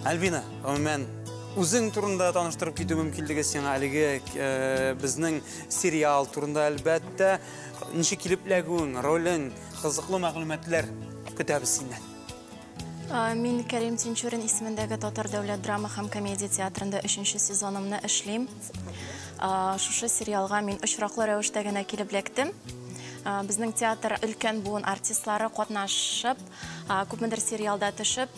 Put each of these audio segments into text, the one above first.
Альбина, гомумән, үзең турында таныштырып китү мөмкинлеге сиңа әлеге безнең сериал турында, әлбәттә, ничек килеп эләгүең, ролең, кызыклы мәгълүматлар көтәбез синнән. Мин Кәрим Тинчурин исемендәге Татар дәүләт драма һәм комедия театрында 3нче сезонымны эшлим. Шушы сериалга мин очраклы рәвештә генә килеп эләктем. Безнең театр өлкән буын артистлары катнашып, күпмедер сериалда төшеп,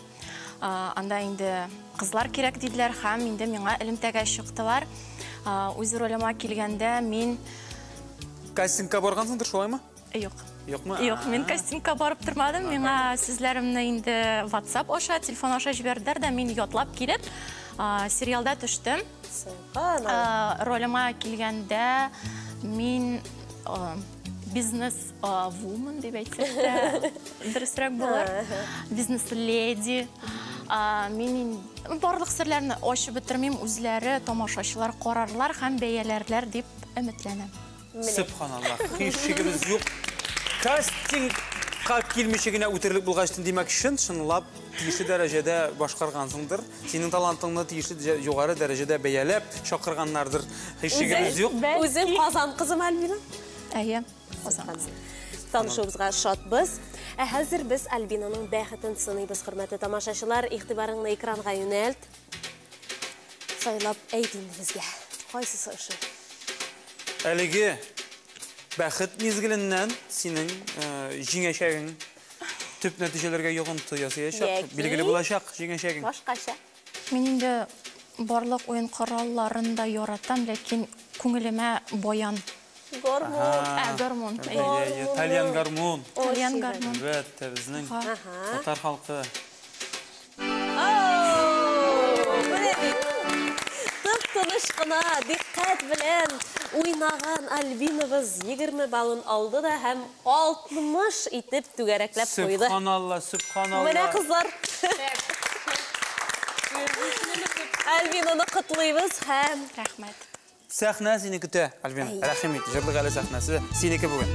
анда инде кызлар кирәк диделәр һәм инде миңа элемтәгә чыктылар. Үз ролема килгәндә мин кастингка баргансыңдыр, шулаймы? Юк. Юкмы? Юк, мин кастингка барып тормадым. Миңа сүзләремне инде WhatsApp аша, телефон аша җибәрделәр дә, мин ятлап килеп, сериалда төштем. Ролема килгәндә мин бизнес вумен дип әйтсәк тә дөресрәк булыр. Бизнес леди. Мин барлык серләрне ачып бетермим, үзләре тамашачылар карарлар һәм бәяләрләр дип өметләнәм. Сөбханаллах, һич шигебез юк. Кастингка килмичә генә үтерлек булгач, димәк, чын-чынлап тиешле дәрәҗәдә башкаргансыңдыр. Синең талантыңны тиешле югары дәрәҗәдә бәяләп чакырганнардыр. Һич шигебез юк. Үзең Казан кызым, Альбина? Әйе, Казан кызы. Танышуыбызга шатбыз. Ә хәзер без Альбинаның бәхетен сыныйбыз, хөрмәтле тамашачылар. Игътибарыңны экранга юнәлт. Сайлап әйт инде безгә. Кайсысы ошый? Әлеге бәхет мизгеленнән синең җиңәчәгең төп нәтиҗәләргә йогынты ясаячак, билгеле булачак җиңәчәгең. Башкача. Мин инде барлык уен коралларын да яратам, ләкин күңелемә баян. Гармун. Гармун. Тальян гармун. Тальян гармун. Әлбәттә, безнең татар халкы. Тыныч кына, диккать белән уйнаган Альбинабыз 20 баллын алды да һәм 60 итеп түгәрәкләп куйды. Сөбханалла, сөбханалла. Менә кызлар. Альбинаны котлыйбыз һәм рәхмәт. Сәхнә сине көтә, Альбина. Рәхим ит, җырлык әле сәхнәсе синеке бүген.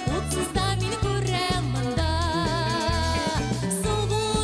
Утсыз да мин күрәм монда. Су буенда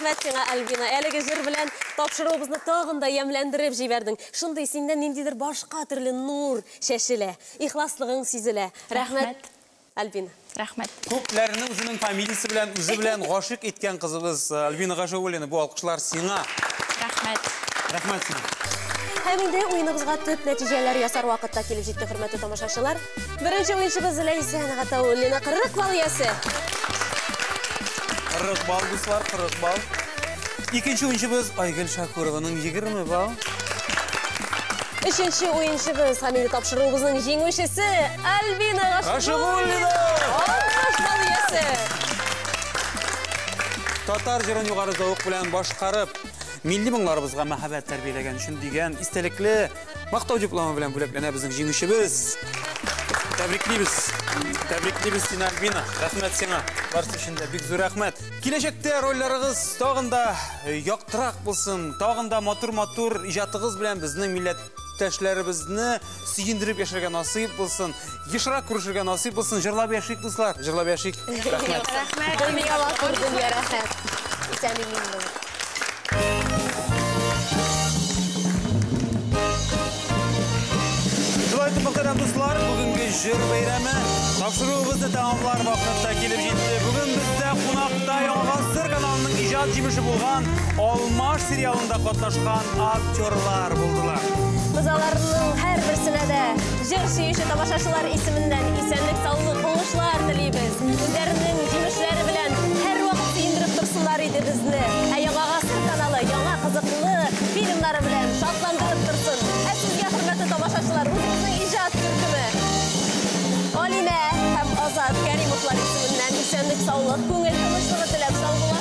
Рәхмәт сиңа, Альбина. Әлеге җыр белән тапшыруыбызны тагын да ямьләндереп җибәрдең. Шундый синнән ниндидер башка төрле нур чәчелә. Ихласлыгың сизелә. Рәхмәт, Альбина. Рәхмәт. Күпләрне үзенең фамилиясе белән, үзе белән гашыйк иткән кызыбыз Альбина Гашигуллина. Бу алкышлар сиңа. Рәхмәт. Рәхмәт сиңа. Һәм инде уеныбызга төп нәтиҗәләр ясар вакытта килеп җитте, хөрмәтле тамашачылар. Беренче уенчыбыз Ләйсән Гатауллина 40 балл иясе. 40 балл, дуслар, 40 балл. Икенче уенчыбыз Айгөл Шакурованың 20 балл. Өченче уенчыбыз һәм инде тапшыруыбызның җиңүчесе Альбина Гашигуллина. 60 балл иясе. Татар җырын югары зәвык белән башкарып, милли моңнарыбызга мәхәббәт тәрбияләгән өчен дигән истәлекле мактау дипломы белән бүләкләнә безнең җиңүчебез. Тәбриклибез. Тәбриклибез сине, Альбина. Рәхмәт сиңа. Барысы өчен дә бик зур рәхмәт. Киләчәктә рольләрегез тагын да яктырак булсын, тагын да матур-матур иҗатыгыз белән безнең милләттәшләребезне сөендереп яшәргә насыйп булсын. Ешрак күрешергә насыйп булсын. Җырлап яшик, дуслар. Җырлап яшик. Рәхмәт. Рәхмәт. Дөнья матур, дөнья рәхәт. Исән имин булып. Шулай итеп, мөхтәрәм дуслар, бүгенге җыр бәйрәме тапшыруыбызны тәмамлар вакытта килеп җитте. Бүген бездә кунакта Яңа Гасыр каналының иҗат җимеше булган Алмаш сериалында катнашкан актерлар булдылар. Без аларның һәрберсенә дә җыр сөюче тамашачылар исеменнән исәнлек, саулык, уңышлар телибез. Үзләренең җимешләре белән һәрвакыт сөендереп торсыннар иде безне. Ә Яңа Гасыр каналы яңа кызыклы фильмнары белән шатландырып торсын. Ә сезгә, хөрмәтле тамашачылар, үзебезнең иҗат төркеме Алинә һәм Азат Кәримовлар исеменнән исәнлек, саулык, күңел тынычлыгы теләп сау